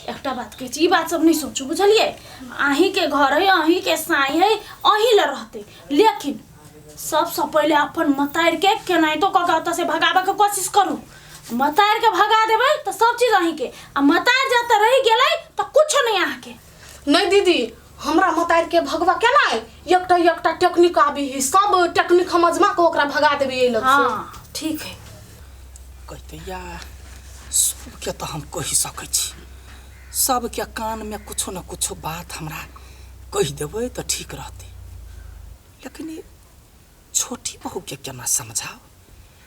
एकटा बात कहै छी, ई बात सब नहि सोचू, बुझलियै? अहीँके घर है, अहीँके साई है, अहीं लए रहतै, लेकिन सबसँ पहिले अपन मतारिके केनाहितो कऽ कऽ ओतऽसँ भगाबऽके कोशिश करू। मतारिके भगा देबै तऽ सब चीज अहीँके, आ मतारि जतऽ रहि गेलै तऽ कुछो नहि अहाँके। नहि दीदी, हमरा मतारिके भगवा केना है? एकटा एकटा टेक्निक आबी है, सब टेक्निक हम अजमा के ओकरा भगा देबै एहि लग से। हाँ ठीक है। कहते या सबके तऽ हम कहि सकै छी, सबके कानमे कुछो ने कुछो बात हमरा कहि देबै तऽ ठीक रहतै, लेकिन ई छोटी बहूके केना समझाउ?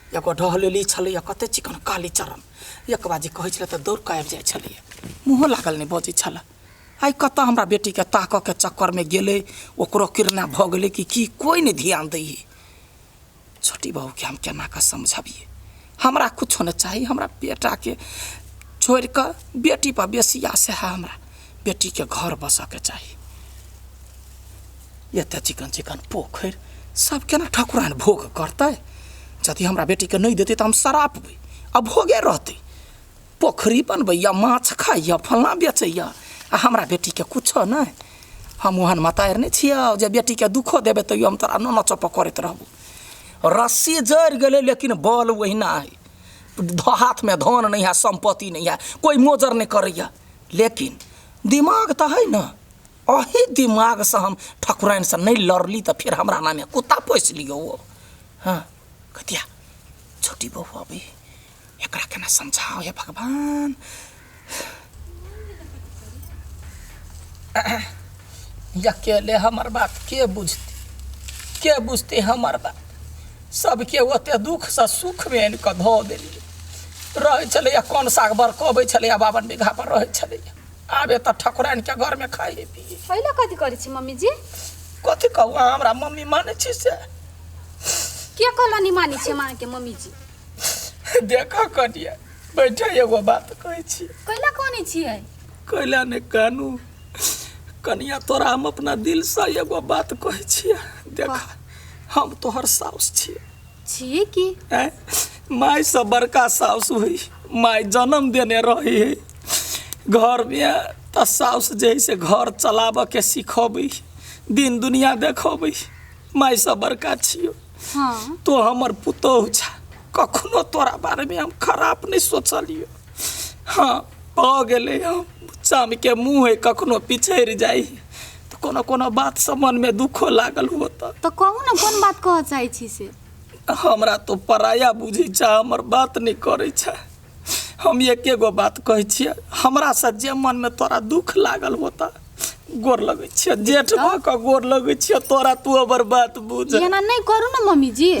एगो ढहलेली छलैए कते चिकन काली चरण, एक बाजी कहै छलै तऽ दौड़ कऽ आबि जाइ छलैए, मुँहो लागल नहि बजै छलै। आइ कतऽ हमरा बेटीके ताकऽके चक्करमे गेलै, ओकरो किरना भऽ गेलै कि की, कोइ नहि ध्यान दै हइ। छोटी बहूके हम केना कऽ समझबियै? हमरा कुछो नहि चाही, हमरा बेटाके छोड़ि कऽ बेटीपर बेसी आशा है। हमरा बेटीके घर बसऽके चाही। एते चिकन चिकन पोखरि सब केना ठकुराइन भोग करतै? यदि हमरा बेटीके नहि देतै तऽ हम सरापबै आ भोगे रहतै। पोखरि बनबैया, माछ खाइया, फल्लाँ बेचैया, आ हमरा बेटीके कुछो नहि। हम ओहन मतारि नहि छियै जे बेटीके दुखो देबै तैयो हम तोरा नोनो चोपो करैत रहबो। रस्सी जरि गेलै लेकिन बल ओहिना है, हाथमे धन नहि है, सम्पत्ति नहि है, कोइ मोजर नहि करैया, लेकिन दिमाग तऽ है ने। अही दिमागसँ हम ठकुराइनसँ नहि लड़ली तऽ फेर हमरा नामे कुत्ता पोसि लियौ। ओ हँ कतिया छोटी बहू अबै, एकरा केना समझाओ? हे भगवान, अकेले हमर बात के बुझतै? के बुझतै हमर बात? सबके ओते दुखसँ सुखमे आनि कऽ धऽ देलियै। रहै छलैए कोन साग बरकबै छलैए, 52 बीघा पर रहै छलैए, आब एतऽ ठकुराइनके घरमे खाइ पियै। पहिले कथी करै छी मम्मी जी? कथी कहू, अहाँ हमरा मम्मी मानै छी से? के कहलनि मानै छी हम अहाँके मम्मी जी? देख कनिया, बैठे, एगो बात कहै छी। कैला कहने छियै? कैला नहि कानू कनिया, तोरा हम अपना दिलसँ एगो बात कहै छियै। देख, हम तोहर साउस छियै। छियै की? आँय, मायसँ बड़का साउस होइ, माय जन्म देने रही है घरमे तऽ साउस जे है से घर चलाबऽके सिखबै, दिन दुनिया देखबै। मायसँ बड़का छियौ। तो हमर पुतोहु छ, कखनो तोरा बारेमे हम खराब नहि सोचलियौ। हाँ, भऽ गेलै, हम बच्चामे मुँह है, कखनो पिछड़ि जाइ तऽ कोनो कोनो बातसँ मनमे दुखो लागल हुअ। तऽ कहू ने, कोन बात कहऽ चाहै छी से? हमरा तो पराया बुझै छै, हमर बात नहि करै छै। हम एके गो बात कहै छियै, हमरासँ जे मनमे तोरा दुख लागल होता, गोर लगै छियै, जेठ भऽ कऽ गोर लगै छियै तोरा, तू हमर बात बुझ। एना नहि करू ने मम्मी जी।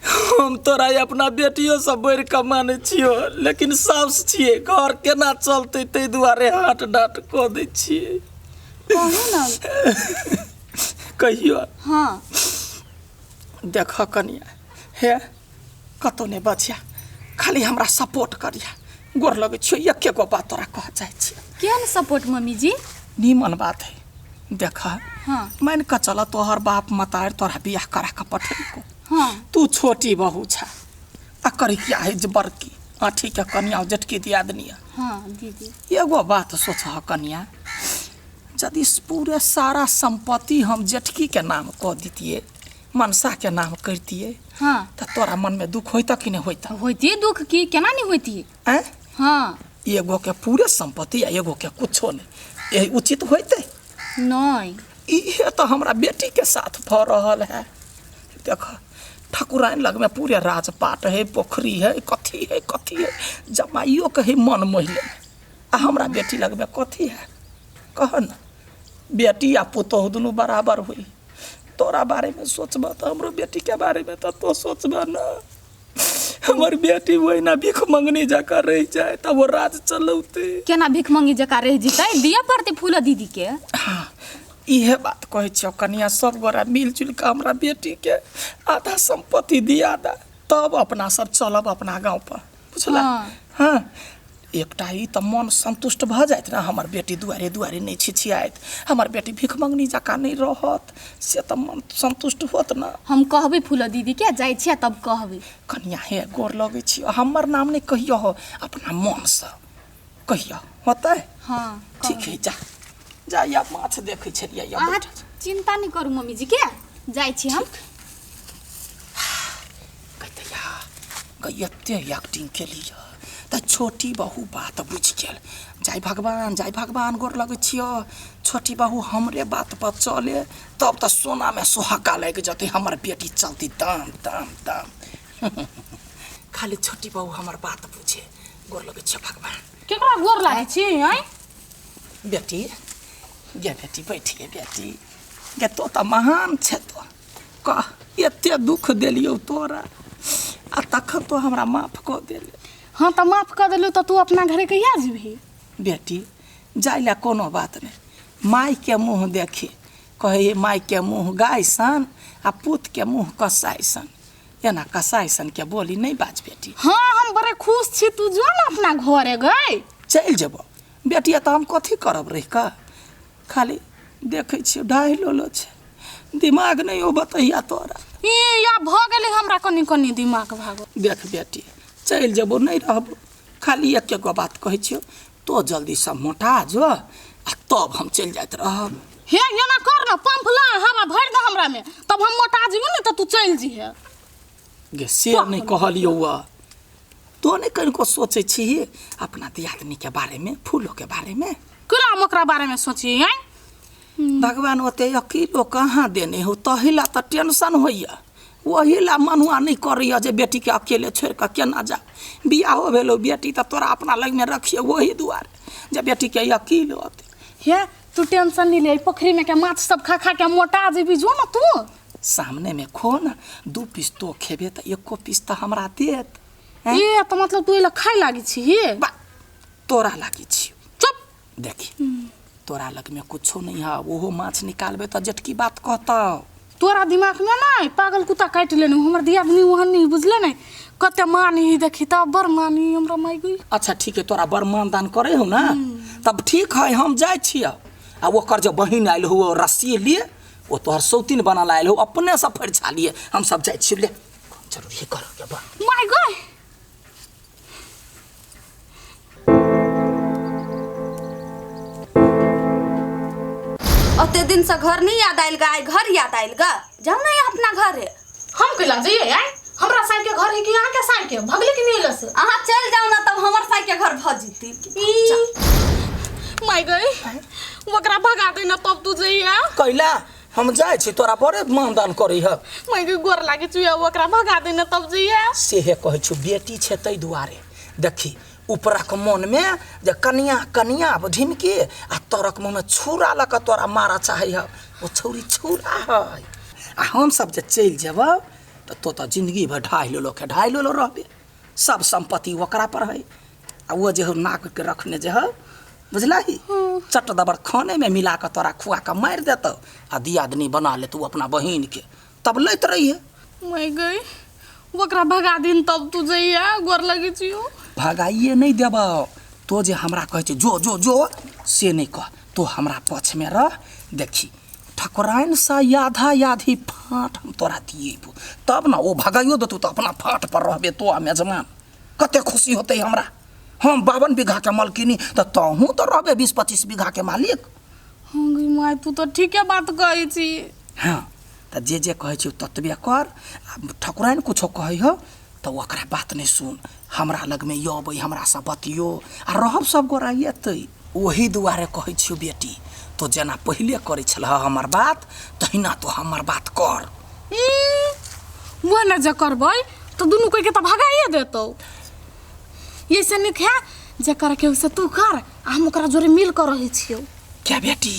हम तोरा अपना बेटियोसँ बढ़ि कऽ मानै छियौ, लेकिन साउस छियै, घर केना चलतै, ताहि दुआरे हाट डाँट कऽ दै छियै। कहू ने। कहियो? हाँ। देख कनिया, हे कतौ नहि बचिया, खाली हमरा सपोर्ट करिया, गोर लगै छियौ। एके गो बात तोरा कह चाहै छियै। केहन सपोर्ट मम्मी जी? नीमन बात है। देख, मान कऽ चल तोहर बाप मतारि तोरा बियाह करा कऽ पठेलको। तू छोटी बहू छ आ करिकिया है जे बड़की आँठी के कनिया, जेठकी दियादनी। हाँ दीदी। एगो बात सोचह कनिया, यदि पूरे सारा संपत्ति हम जेठकी के नाम कऽ दितियै, मनसा के नाम करतियै, तऽ तोरा मन में दुख होइता कि नहि होइता? होइती दुख की, केना नहीं होइती? आँय? हाँ। एगो के पूरे संपत्ति आ एगो के कुछो नहीं, यही उचित होइते? नहीं। इहे तऽ हमरा बेटी के साथ भऽ रहल है। देख, ठकुराइन लग में पूरे राजपाट है, पोखरी है, कथी है कथी है, जमाइयो के है मन मोहि लेने, आ हमरा बेटी लग में कथी है? कह न। बेटी आ पुतोहु दुनू बराबर हुई। तोरा बारे में सोचबह तऽ हमरो बेटी के बारे में तऽ तो सोचबह न। हमर बेटी ओहिना भीख मंगनी जकाँ रहि जाय तब वो राज चलौते? केना भीख मंगी जकाँ रहि जेतै? दिअ पड़तै फूल दीदी के। हाँ, इहे बात कहै छियौ कनिया, सब गोरा मिल जुलि कऽ हमरा बेटी के आधा सम्पत्ति दिया दा, तब अपना सब चलब अपना गाँव पर, बुझला? हाँ, एकटा ई तऽ मन सन्तुष्ट भऽ जायत ने, हमर बेटी दुआरे दुआरे नहि छिछियाइत, हमर बेटी भीख मंगनी जकाँ नहि रहत, से तऽ मन सन्तुष्ट होत ने। हम कहबै फूलो दीदी के, जाइ छियै तब कहबै। कनिया हे, गोर लगै छी, हमर नाम नहि कहियो हो, अपना मनसँ कहिया होतै? हाँ। ठीक है, जा जा, या माछ देखै छलियै या अहाँ बैठल। चिंता नहीं करू मम्मी जी के, जाइ छी हम। कहतैया गई एते एक्टिंग केलियै तऽ छोटी बहू बात बुझि गेल। जय भगवान, जय भगवान, गोर लगै छियौ। छोटी बहू हमरे बात पर चले तब तऽ सोना में सोहागा लागि जेतै, हमर बेटी चलती दाम दाम दाम। खाली छोटी बहू हमर बात बुझे। गोर लगै छियौ भगवान। केकरा गोर लागै छी आँय? बेटी गे, बेटी बैठिए बेटी गे, तो तऽ महान छै। तो कह, एते दुख देलियौ तोरा आ तखन तो हमरा माफ कऽ देले। हाँ तऽ माफ कऽ देलू तऽ तू अपना घरे कहिया जेबही? बेटी जाय लए कोनो बात नहि, मायके मुँह देखी कहै मायके मुँह गाय सन आ पूतके मुँह कसाइ सन। एना कसाइ सन के बोली नहि बाज बेटी। हाँ हम बड़े खुश छी, तू जो ना अपना घरे गई। चलि जेबो बेटी, तऽ हम कथी करब रहि कऽ? खाली देखै छियै ढाई लोलो छै, दिमाग नहि हो बतैया तोरा। ई या भऽ गेलै हमरा कनि कनि दिमाग भागो। देख बेटी चलि जेबो, नहि रहबो, खाली एके गो बात कहै छियौ, तो जल्दीसँ मोटा जो आ तब हम चलि जाइत रहब। हे एना कर ना, पंप ला हवा भरि दे हमरा में, तब हम मोटा जेबो ने तऽ तू चलि जइहे। गे से नहि कहलियौ, तो नहि कनिको सोचै छी अपना दियादनीके बारेमे, फूलोके बारेमे? केना हम ओकरा बारेमे सोचियै आँय? भगवान ओते अकेलो कहाँ देने हो, तही ला तऽ टेंशन होइया, ओही ला मनुआ नहि करैया जे बेटीके अकेले छोड़ि कऽ केना जा। बियाहो भेलो बेटी तऽ तोरा अपना लगमे रखिए ओही दुआरे जे बेटीके अकेलो अते। हे तू टेंशन नहीं ले, पोखरी में के माछ सब खा खा के मोटा जेबी, जो ना तू सामने में खो ना, 2 पीस तो खेबे तऽ 1 पीस तऽ हमरा देत। ए तऽ मतलब तू एला खाय लागी छी? हे बा तोरा लागी छी। चुप। देखी तोरा लगमे कुछो नहीं है, ओहो माछ निकालबे तऽ जेटकी बात कहतौ। तोरा दिमाग में नहीं पागल कुत्ता काटि लेने, हमर दियादनी ओहन नहीं बुझले नहीं, कते मानी देखी तब बड़ मानी हमरा माय गई। अच्छा ठीक है, तोरा बड़ मानदान करे हो ना, तब ठीक है हम जाइ छियै। आ ओकर जे बहिन आयल हो रस्सी लिए, ओ तोहर सौतीन बनल आयल हो, अपने से फरिछा लिए, हम सब जाइ छियै। ले जरूरी कर के बा my गई। ओते दिन से घर नहीं याद आयल गा, घर याद आयल गा, जाओ ना अपना घर है। हम कैला जइए आय? हमरा साई के घर है कि अहाँ के साई के? भगले कि नहीं लस? अहाँ चल जाओ ना तब हमर साई के घर भ जीती। My गई ओकरा भगा दे ना तब तू जइए। कैला हम जाइ छी, तोरा बड़े मानदान करै ह। My गई गोर लागे छी, ओकरा भगा दे ना तब जइए। सेहे कहै छु बेटी छै तै दुआरे। देखी ऊपरक मन में जे कनिया कनिया ढिमके आ तरक मुँह में छुरा लऽ कऽ तोरा मारऽ चाहै ह, ओ छौरी छुरा है। आ हम सब जे चलि जेबौ तऽ तो तऽ जिंदगी भर ढाई लोलो के ढाई लोलो रहबे, सब संपत्ति ओकरा पर है। आ ओ जे हौ नाक के रखने जे हौ बुझलही, चट दबर खाने में मिला कऽ तोरा खुआ कऽ मारि देतौ आ दियादनी बना लेतौ अपना बहिन के, तब लैत रहिहे। My गई ओकरा भगा दिन तब तू जइया, गोर लगे छियो। भगाइए नहीं देबौ, तो जे हमरा कहै छै जो जो जो से नहीं कह, तो हमरा पक्षमे रह। देखी ठकुराइन सा आधा आधी फाँट हम तोरा दिएबो, तब ना ओ भगाइयो देतौ तऽ अपना फाँट पर रहबे तो आ मेजमान। कते खुशी होतै हमरा, हम 52 बीघा के मालकिनी तऽ तहूँ तऽ रहबे 20-25 बीघा के मालिक। हाँ गई my, तू तऽ ठीके बात कहै छी। हाँ तऽ जे जे कहै छियौ ततबे कर। आ ठकुराइन कुछो कहै हौ तऽ ओकरा बात नहि सुन, हमरा लगमे अबै हमरासँ बतियो आ रहब सब गोरा एतै। ओही दुआरे कहै छियौ बेटी, तो जेना पहिले करै छलह हमर बात तहिना तो हमर बात कर। वह ने जे करबै तऽ दुनू कोइके तऽ भगाइए देतौ। ऐसे नीक है जे करके से तू कर, आ हम ओकरा जोरे मिल कऽ रहै छियौ। क्या बेटी,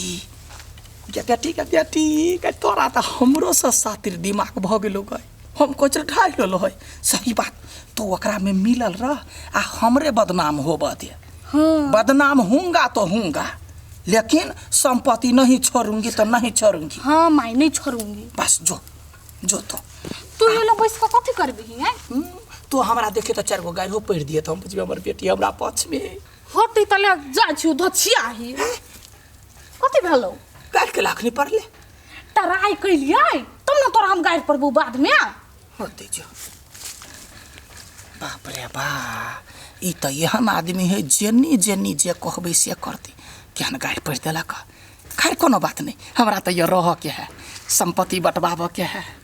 क्या बेटी, क्या बेटी, क्या तोरा तऽ हमरो से सातिर दिमाग भऽ गेलो गए। हम कहै छलियै ढाई लेलो है, सही बात, तो ओकरा में मिलल रह आ हमरे बदनाम होबऽ दे। हाँ बदनाम होऊंगा तो होऊंगा, लेकिन संपत्ति नहीं छोड़ूंगी तो नहीं छोड़ूंगी। हाँ माई नहीं छोड़ूंगी। बस जो जो तो तू ये लोग बैस कऽ कथी करबिही हैं? तो हमरा देखे तो 4 गो गालियो पढ़ि दिए तो हम बुझबै हमर बेटी हमरा पक्ष में है। होती तले जाइ छियौ धोछियाही। कथी भेलौ? गारि के लाखनी पड़ले। तराइ कैलियै तब ने तोरा हम गारि पड़बौ बादमे। होते जो बाप रे बा, ई तऽ एहन आदमी है जेनी जेनी जे कहबै से करतै। केहन गारि पढ़ि देलक। खैर कोनो बात नहि, हमरा तऽ ये रहऽके है, सम्पत्ति बँटवाबऽके है।